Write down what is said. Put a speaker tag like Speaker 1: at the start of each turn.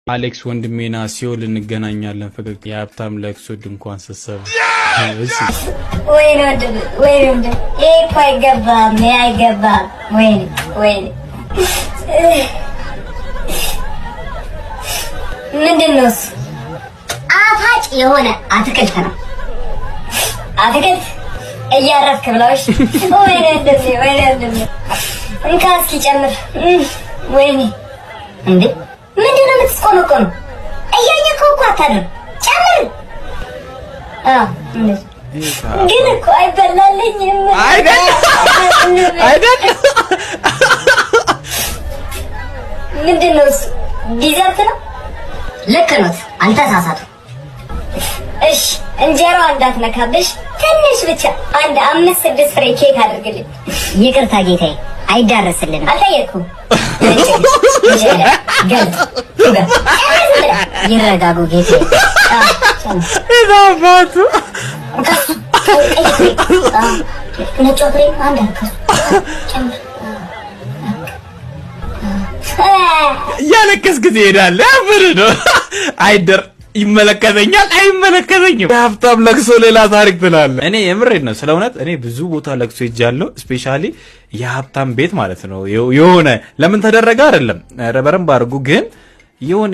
Speaker 1: አሌክስ ወንድሜና ሲኦል እንገናኛለን። ፈገግ የሀብታም ለቅሶ ድንኳን ስሰብ። እሺ።
Speaker 2: ወይኔ ወንድም፣ ወይኔ ወንድም፣ ይሄ እኮ አይገባም፣ ይሄ አይገባም። ወይኔ ወይኔ፣ ምንድን ነው እሱ? ጣፋጭ የሆነ አትክልት ነው። አትክልት እያረፍክ ብላዎች። ወይኔ ወንድሜ፣ ወይኔ ወንድሜ፣ እንካ እስኪ ጨምር። ወይኔ እንዴ፣ ምንድን ነው የምትስቆነቆነው? እያኘከው እኮ አታድርም። ጨምር። አዎ እንደዚህ ግን እኮ አይበላልኝም።
Speaker 1: አይደል አይደል?
Speaker 2: ምንድን ነው እሱ? Dessert ነው። ልክ ኖት፣ አልተሳሳቱ። እሺ እንጀራዋ እንዳትነካብሽ ትንሽ ብቻ አንድ አምስት ስድስት ፍሬ ኬክ አድርግልኝ። ይቅርታ ጌታዬ፣ አይዳረስልንም። አልጠየቅኩም። ገልጥ ይረጋጉ ጌታዬ።
Speaker 1: አባቱ።
Speaker 2: ነጭ ፍሬ አንድ ከሱ ጨምር።
Speaker 1: እያለቀስክ ትሄዳለህ። ምን ነው አይደር ይመለከተኛል አይመለከተኝም። የሀብታም ለቅሶ ሌላ ታሪክ ትላለህ። እኔ የምሬን ነው፣ ስለ እውነት እኔ ብዙ ቦታ ለቅሶ ሄጃለሁ። Especially የሀብታም ቤት ማለት ነው። የሆነ ለምን ተደረገ አይደለም፣ ኧረ በደንብ አድርጉ ግን የሆነ